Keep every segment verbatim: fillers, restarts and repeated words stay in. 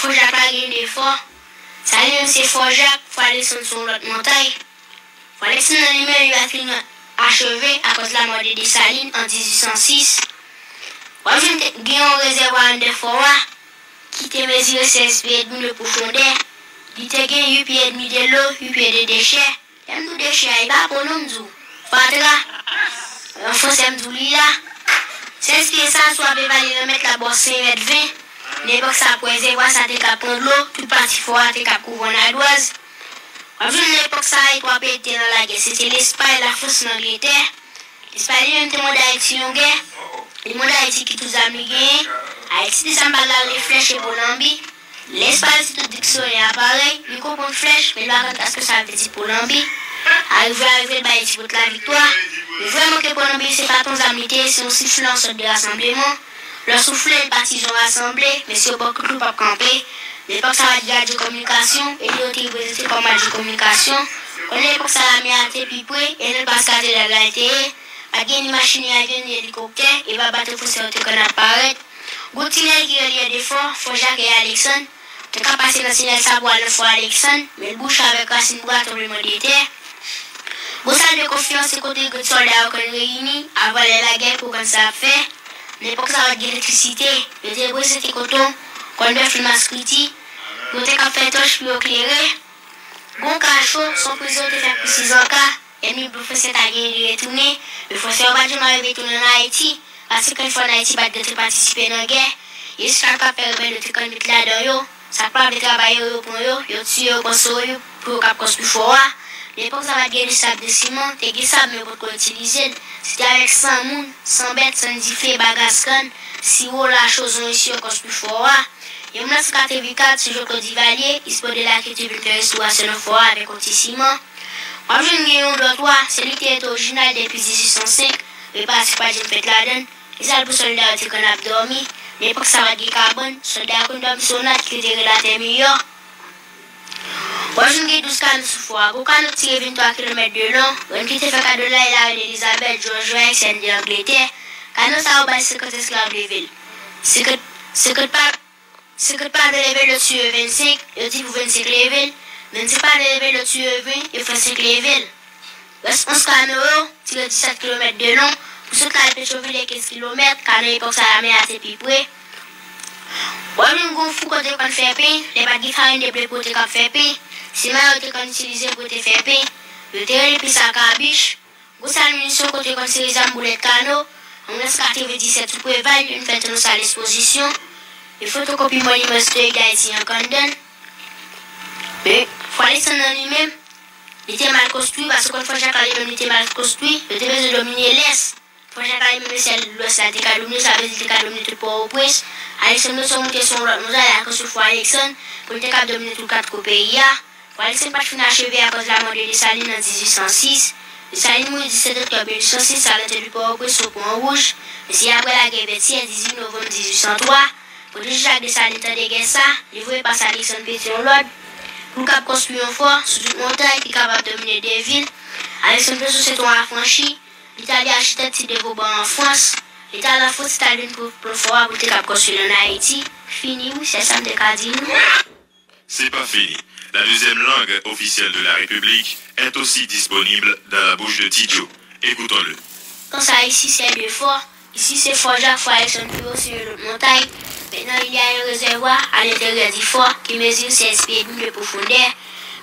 Fò Jak la gen de fò. Sa li menm se Fò Jak, Fò Aleksann se yon lòt montay. Fò Aleksann nan li menm li pa fin acheve akòz lamò de Desalin an dizuit san sis. W ap jwenn te gen yon rezèvwa anndan fò a ki te mezire sèz pye edmi de pwofondè. Li te gen uit pye edmi de lo, uit pye de dechè. Lè m di w dechè a, e pa po non m di w. Fatra. An fransè m di w lila. Sèz pye sa, si w ap evalye nan mèt la, ba w senk mèt ven. Nan epòk sa, pou rezèvwa sa te ka pran dlo, tout pati fò a te ka kouvri an adwaz. W ap jwenn nan epòk sa a, twa peyi ki te nan lagè, se te Lespay, Lafrans, Langletè. Lespay li menm te mande Ayiti yon gè. Li mande Ayiti ki tout zam li genyen. Ayiti di sa m pa lage flèch e po lanbi. Lespay li se tout diksyonè a parèy. Li konprann flèch, men li pa konn sa sa vle di po lanbi. Arive, arive, li bay Ayiti bout laviktwa. Men vrèman ke po lanbi se pa t yon zam li te ye, se yon sifle, yon sòt de rasanbleman. Lè w soufle, li pa ti jan rasanble, men si yo pran kout li, w p ap kanpe. Nan epòk sa, pa t gen radyo kominikasyon, e li yo te reprezante kòm radyo kominikasyon. Konnen epòk sa, lame a te pi pre, e nan pas katedral la li te ye. Pa t gen ni machin, ni avyon, ni elikoptè, e pa bato fransè yo te konn ap parèt. Gwo tinèl ki relye de fò, Fò Jak e Aleksann, te ka pase nan tinèl sa pou al nan Fò Aleksann, men l bouche avèk rasin bwa, tranbleman de tè. Gwo sal de konferans se kote grenn sòlda yo konn reyini avan lè lagè pou konn sa y ap fè. Nan epòk sa pa t gen elektrisite, yo te reprezante koton, kòn bèf, limas kriti, yo te ka fè tòch pou yo klere. Gwo kacho, se yon prizon yo te fè pou sizanka, ènmi blan fransè ta genyen de retounen, men fransè yo pa t janm arive tounen ann Ayiti. Paske kèk fwa ann Ayiti pa t gentan patisipe nan gè, e se sa k ap fè rebèl yo te konn met ladan yo. Sa k pa vle travay yo, yo pran yo, yo tiye yo, pran sou yo pou yo kab konstwi fò a. Nan epòk sa pa t gen de sab, de siman, te gen sab men yo potko itilize l. Se te avèk san moun, san bèt, san dife, bagas kann, siwo, lacho, zon isi yo konstwi fò a. Yon mil nèf san katrevenkat, sou Jean-Claude Duvalier, Isidore Laquette vin fè restorasyon nan fò a avèk yon ti siman. W ap jwenn gen yon dòt wa, se li ki te rete orijinal depi dizuit san senk, reparasyon pa t janm fèt ladan l. E sa l pou sòlda yo te konn ap dòmi. Nan epòk sa pa t gen kabann, sòlda yo konn dòmi sou nat ki te rele atè miyò. W ap jwenn gen douz kano sou fò a. Gwo kano ki tire venntwa kilomèt de lon, rèn ki te fè kado l la e la rèn Elizabèt, Jòj Vayè, sèn de Angletè. Kano sa yo bay senkant esklav leve l. Senkant, senkant pa Senkant pa vle leve l, yo tiye vennsenk, yo di pou vennsenk leve l. Vennsenk pa vle leve l, yo tiye ven, yo fè senk leve l. Rès onz kano yo, tire disèt kilomèt de lon, pou sot la al Petwovil e kenz kilomèt, ka nan epòk sa lame a te pi pre. W ap jwenn gon fou kote yo konn fè pen, lè pa t gen farin de ble pou yo te kab fè pen, se may yo te konn itilize pou yo te fè pen. Yo te rele pen sa kabich. Gwo sal minisyon kote yo konn sere zam boulèt kano, an mil nèf san katrevenndisèt sou Preval, youn fèt nan sal ekspozisyon. Yon fotokopi moniman istorik Dayiti anki anndan l. Men, Fò Aleksann nan li menm, li te mal konstwi, paske kòn Fò Jak la li menm li te mal konstwi, yo te bezwen domine lès. Fò Jak la li menm, se sèl lwès la li te ka domine, sa vle di li te ka domine tout Pòtoprens. Aleksann bezwen monte sou yon lòt montay, al konstwi Fò Aleksann, pou li te kab domine tout kat kwen peyi a. Fò Aleksann pa t fin acheve akoz lamò de Desalin an dizuit san sis. Desalin mouri disèt oktòb mil uit san sis a lantè de Pòtoprens sou Pon Wouj, men se apre lagè vètyè, dizuit novanm dizuit san twa. Pwotèje Jak Desalin tande gè sa, li voye pa sa Aleksann Petyon lòd pou l kab konstwi yon fò sou tout montay ki kapab domine de vil. Aleksann Petyon se te yon afranchi, li t ale achte tèt Ti de Vauban an Frans. Li t al an Frans, li t al vin pou plan fò a pou l te kab konstwi l ann Ayiti. Fini wi, se sa m te ka di nou. C'est pas fini. La deuxième langue officielle de la République est aussi disponible dans la bouche de Tidjo. Écoutons-le. Konsa isi se de fò. Isi se Fò Jak, Fò Aleksann pi wo, se yon lòt montay. Maintenant, il y a un réservoir à l'intérieur du fort qui mesure seize pieds et demi de profondeur.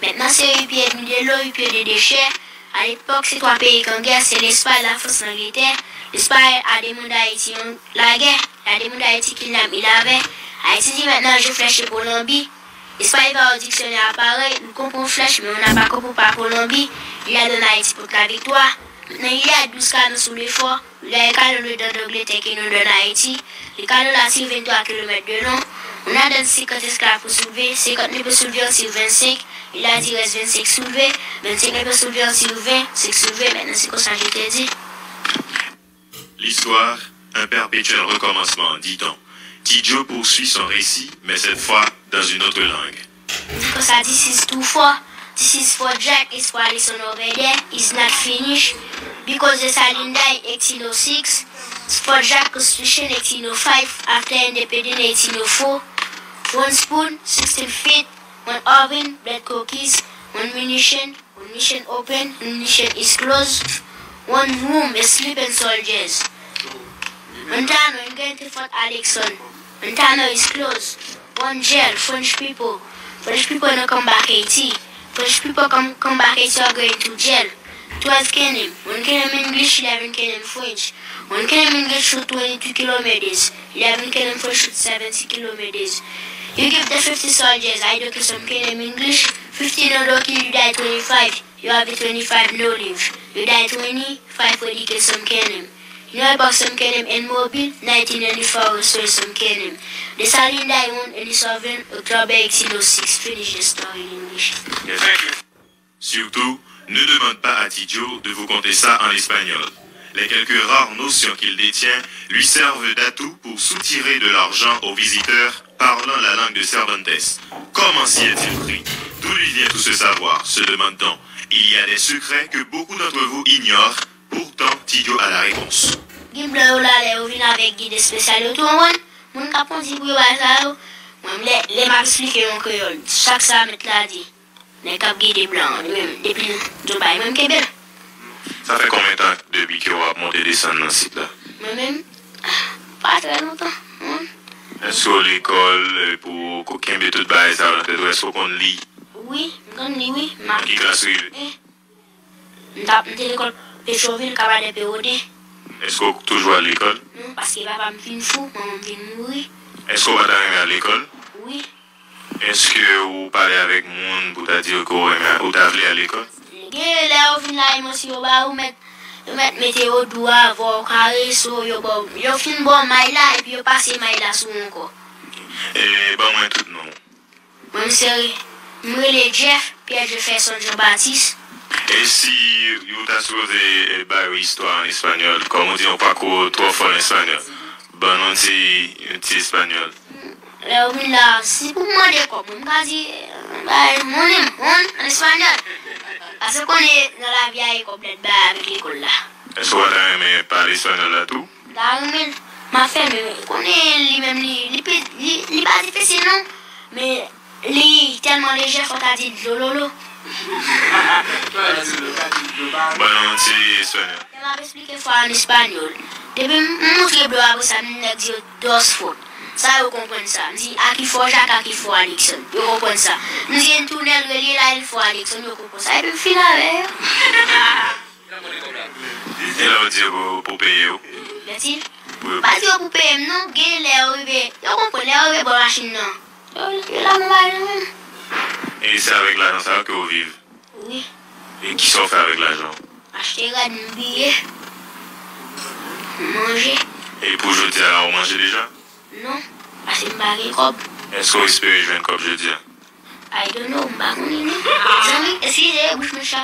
Maintenant, c'est huit pieds et demi de l'eau, huit pieds de déchets. A lepòk, se twa peyi k an gè, se Lespay, Lafrans, Langletè. Lespay a demande Ayiti yon lagè, la demande Ayiti qu'il l'aime, il l'avait. Ayiti di maintenant je flèche pour Lanbi. Lespay pa yon diksyonè a parèy, li konprann flèch, men on n'a pas compris pa Kolonbi, il a donné Ayiti pour la victoire. Maintenant, il y a douze canons sous le fort. Lè kano le dan Angletè ke nou donn Ayiti, le kano la tire venntwa kilomèt de long. On a donné senkant esklav pou soulve, senkant ne pe soulve, on tire vennsenk. Il a dit reste vennsenk soulve, vennsenk ne pe soulve, on tire ven, senk soulve. Maintenant, c'est comme ça je te dis. L'histoire, un perpétuel recommencement, dit-on. Tidjo poursuit son récit, mais cette fois dans une autre langue. Di konsa, this is too far. This is Fort Jack, it's Fort Alexander over there. It's not finished. Because Dessalines died eighteen oh six, Fort Jack Constitution eighteen oh five, after independence eighteen oh four, One spoon, sixteen feet, one oven, bread cookies, one munition, one mission open, one mission is closed, one room, a sleeping soldiers. One tunnel, in going to Fort Alexon. One tunnel is closed. One jail, French people. French people no come back Haiti. French people come, come back Haiti are going to jail. Twelve K N M. One K N M English, eleven K N M French. One K N M English shoot twenty-two kilometers. Eleven K N M French shoot seventy kilometers. You give the fifty soldiers, I don't kill some K N M English. Fifty no don't kill, you die twenty-five. You have a twenty-five no live. You die twenty, five for the kill some K N M. You know about some K N M in Mobile, nineteen ninety-four was for some K N M. Dessalines die one and the sovereign, October eighteen oh six. Finish the story in English. Yes, thank you. Surtout, ne demande pas à Tidjo de vous conter ça en espagnol. Les quelques rares notions qu'il détient lui servent d'atout pour soutirer de l'argent aux visiteurs parlant la langue de Cervantes. Comment s'y est-il pris ? D'où lui vient tout ce savoir ? Se demande-t-on. Il y a des secrets que beaucoup d'entre vous ignorent, pourtant Tidjo a la réponse. Gen blan yo la, lè yo vin avèk gid espesyal yo tou, w konprann? Moun k ap kondi pou yo bay sa yo. Mwen, lè, lè m ap esplike yo an kreyòl, chak sa mèt la di. Nèg k ap gide blan an, li menm, depi l di yon bagay, mwen, m kenbe l. Sa fè konbyen tan depi ke w ap monte desann nan sit la? Mwen menm, pa trè lontan, non. Èske w lekòl, e, pou w ko-, kenbe tout bagay sa yo nan tèt ou, èske w konn li? Wi, m konn li, wi. M ap... Nan ki klas ou rive? E, m t ap, m te lekòl Petwovil, Kabaden P O de. Èske w toujou al lekòl? Non, paske papa m fin fou, manman m fin mouri. Èske w pa ta renmen al lekòl? Wi. Èske ou pale avèk moun pou ta di yo ke w renmen, ou ta vle al lekòl? Gen lè yo vin la, yo mèt, yo ba ou mèt, yo mèt mete yo dou avè w, kareso, yo ba w, yo fin ba w may la, epi yo pase may la sou ou ankò. E, ban mwen tout non. Mwen, m se, m rele Jeff, Pierre Jefferson Jean Baptiste. E si yo ta sipoze, e, ba yo istwa an espanyòl, kòm ou di, yon pakou twò fò nan espanyòl, ban nou ti, yon ti espanyòl. Lè yo vin la, si pou mande kòb, mwen, m ka di, bay, money, mon, an espanyòl. Paske konnen nan lavi a, e kòb nèt bay avèk lekòl la. Èske w pa ta renmen pale espanyòl la tou? M ta renmen l. M ap fè, men konnen li menm, li, li pi, li, li pa difisil non. Men li tèlman lejè, fò w ta di l dlololo. Ban nou yon ti espanyòl. Lè m ap esplike fwa an espanyòl, depi m, m montre blan apre sa, m nèg di yo dos fò. Sa yo konprann sa. M di, "Aquí fò Jak, aquí fò Aleksann." Yo konprann sa. M di, "En túnel rele la, el fò Aleksann." Yo konprann sa. Epi m fin avè yo. E lè w di yo pou, pou peye w? Bètil. Wi. Pa di yo pou peye m non, gen lè yo rive, yo konprann, lè yo rive bò machin nan. Yo, yo la mwen bay nan men m. E se avèk lajan sa yo ke w viv? Wi. E kisa w fè avèk lajan w? Achte rad, m biye, m manje. E pou jodi a la, w manje deja? Non, paske m pa gen kòb. Èske w espere jwenn kòb jodi a? I don't know, m pa konnen non. Zanmi, eskize, bouch mwen chape.